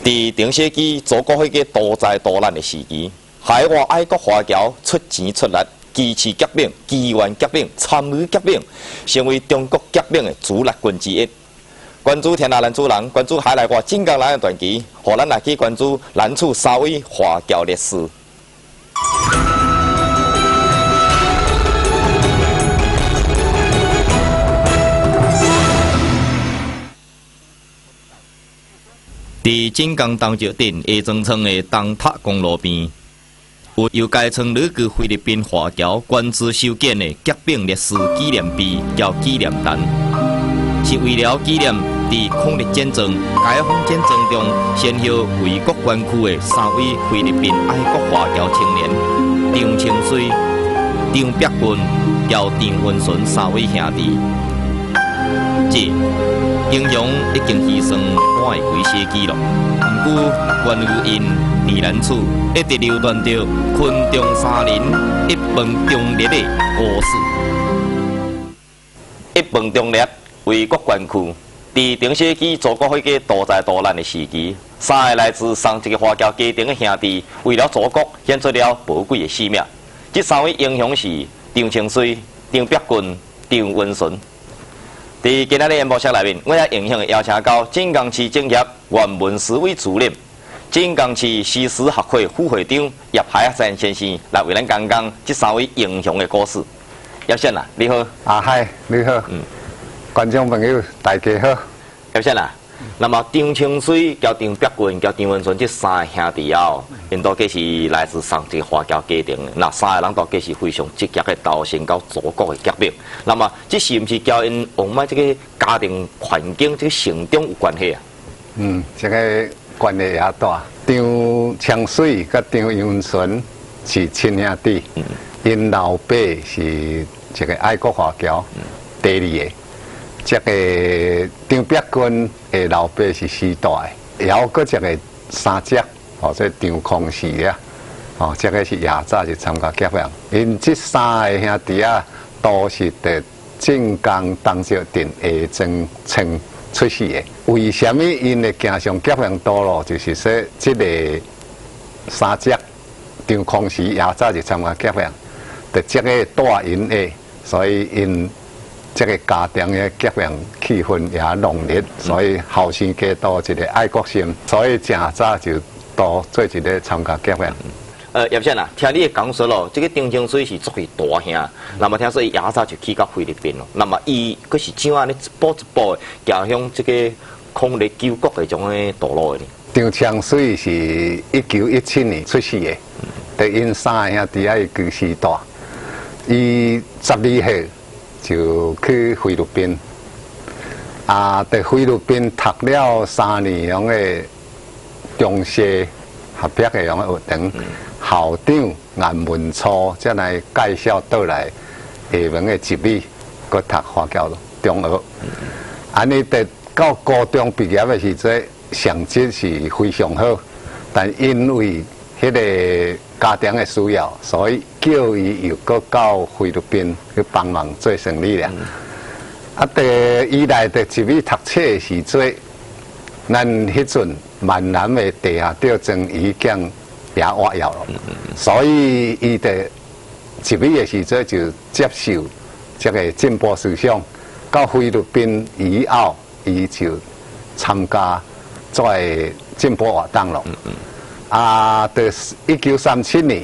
佇頂世紀祖國彼个多災多難的時期，海外愛國華僑出錢出力支持革命、支援革命、參與革命，成為中國革命的主力軍之一。關注天下蘭嶼人，關注海內外晉江人的傳奇，予咱來去關注蘭嶼三位華僑烈士。佇晉江東石鎮下莊村的東塔公路邊，有由該村旅居菲律賓華僑捐資修建的革命烈士紀念碑佮紀念壇，是為了紀念佇抗日戰爭、解放戰爭中先後為國捐軀的三位菲律賓愛國華僑青年張清水、張伯駿、佮張文純三位兄弟。這英雄已經犧牲半个幾世紀囉，毋過關於𪜶佇蘭嶼一直流傳著昆中三人一飯忠烈的故事。一飯忠烈為國捐軀，佇頂世紀祖國彼个多災多難的時期，三个來自同一个華僑家庭的兄弟，為了祖國獻出了寶貴的生命。這三位英雄是張清水、張伯駿、張文純。佇今仔日演播室內面，我也榮幸邀請到晉江市政協原文史委主任、晉江市詩詞學會副會長葉海山先生來為咱講講這三位英雄的故事。葉先啊，你好。啊嗨，你好。觀眾朋友大家好。葉先啊，那麼張清水、佮張伯駿、佮張文純這三个兄弟啊，𪜶都計是來自同一个華僑家庭的，那三个人都計是非常積極的投身到祖國的革命。那麼這是毋是佮𪜶往麥這个家庭環境、這个成長有關係啊？嗯，這个關係也大。張清水佮張文純是親兄弟，𪜶老爸是一个愛國華僑，第二個。這个張伯駿的老爸是師大的，也有閣一個三姐，哦，這張康時啊，哦，這个是也早就參加革命。𪜶這三个兄弟仔，都是佇晉江東石鎮下莊村出世的。為啥物𪜶會行上革命道路？就是說，這个三姐張康時也早就參加革命，佇這个帶𪜶的，所以𪜶這个家庭的革命氣氛也濃烈，所以後生家都一个愛國心，所以誠早就都做一个參加革命。葉先啊，聽你的講述咯，這个張清水是作為大兄，那麼聽說伊也早就去到菲律賓咯，那麼伊閣是怎按呢一步一步的行向這个抗日救國的種个道路的呢？張清水是1917年出世的，佇𪜶三个兄弟仔伊舊時大，伊12歲就去菲律賓，啊，佇菲律賓讀了3年樣个中西合璧的樣个學堂，校長顏文初才來介紹倒來廈門的集美，閣讀華僑中學。按呢佇到高中畢業的時陣，成績是非常好，但因為彼个家庭的需要，所以叫伊又閣到菲律賓去幫忙做生意啦。啊，佇伊來佇集美讀冊的時陣，咱彼陣閩南的地下吊莊已經也活躍了，所以伊佇集美的時陣就接受這个進步思想。到菲律賓以後，伊就參加做進步活動咯。啊，佇1937年，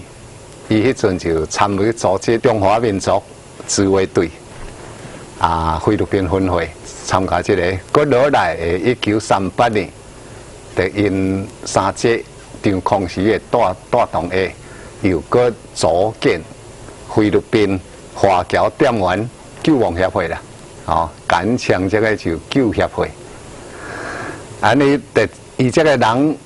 伊彼陣就參與組織中華民族自衛隊，啊，菲律賓分會參加這个。閣落來的1938年，佇𪜶三姐張康時的帶帶動下，又閣組建菲律賓華僑店員救亡協會啦，哦，簡稱這个就救協會。按呢，佇伊這个人，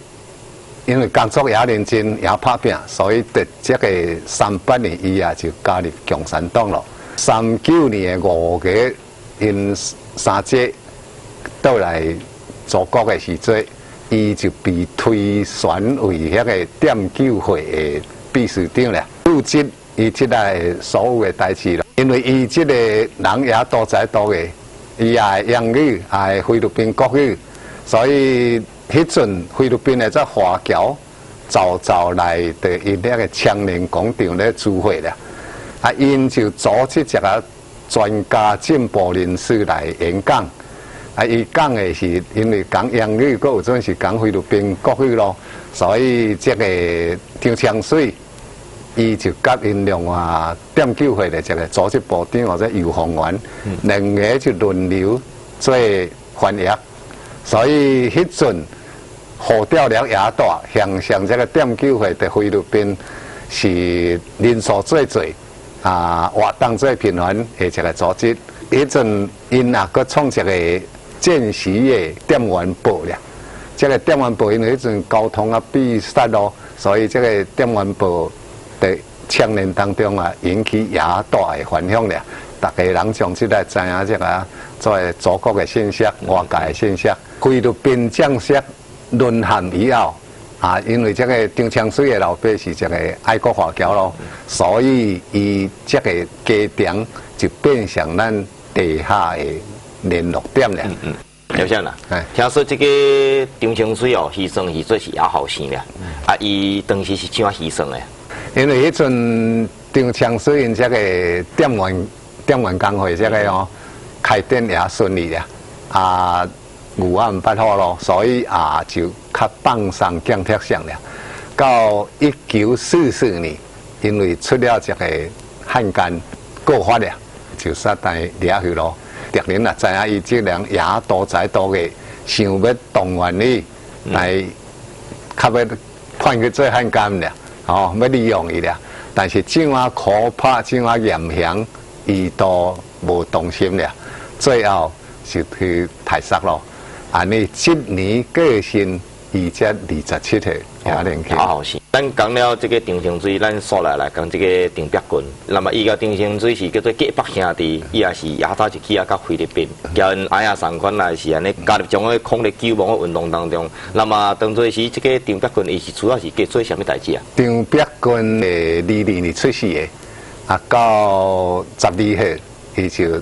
因為工作也認真，也拍拚，所以佇這个38年，伊也就加入共產黨咯。39年的5月，𪜶三姐倒來祖國的時陣，伊就被推選為彼个店救會的秘書長了，負責伊這个所有的代誌啦。因為伊這个人也多才多藝，伊也會英語，也會菲律賓國語，所以彼彼陣菲律賓的這華僑走走來佇𪜶那个青年廣場咧聚會啦，啊，𪜶就組織一个專家進步人士來演講。啊，伊講的是因為講英語，閣有陣是講菲律賓國語咯，所以這个張清水，伊就佮𪜶另外點救會的一个組織部長或者游鳳元，兩个就輪流做翻譯，所以彼陣雨掉了也大，形成這个點救會佇菲律賓是人數最濟，啊，活動最頻繁的一个組織。彼陣𪜶也閣創一个戰時的店員報啦，這个店員報因為彼陣交通啊閉塞咯，所以這个店員報佇青年當中啊引起也大的反響啦。逐家人將這個知影這个作為祖國的信息、外界的信息。菲律賓正式淪陷以後，啊，因為這个張清水的老爸是一个愛國華僑咯，所以伊這个家庭就變成咱地下的聯絡點啦。嗯，劉先生，聽說這个張清水哦，犧牲是做是也後生啦，啊，伊當時是怎樣犧牲的？因為彼陣張清水𪜶這个店員工會這个哦，開展也順利啦，啊，牛仔毋捌好咯，所以啊就較放鬆警惕性了。到1944年，因為出了一个漢奸告發了，就煞帶掠去咯。敵人也知影伊這人也多才多藝，想欲動員伊來較欲判去做漢奸了，哦，欲利用伊了。但是怎樣苦拍，怎樣嚴刑，伊都無動心了。最後就去刣殺咯。按呢，這年過身，伊才27歲，也年輕。好後生。咱講了這个張清水，咱煞來講這个陳伯鈞。那麼伊佮張清水是叫做隔壁兄弟，伊也是也早一起啊，佮菲律賓，佮𪜶矮仔仝款來是按呢加入將個抗日救亡的運動當中。那麼當初時這个陳伯鈞，伊是主要是計做啥物代誌啊？陳伯鈞的22年出世的，啊，到12歲，伊就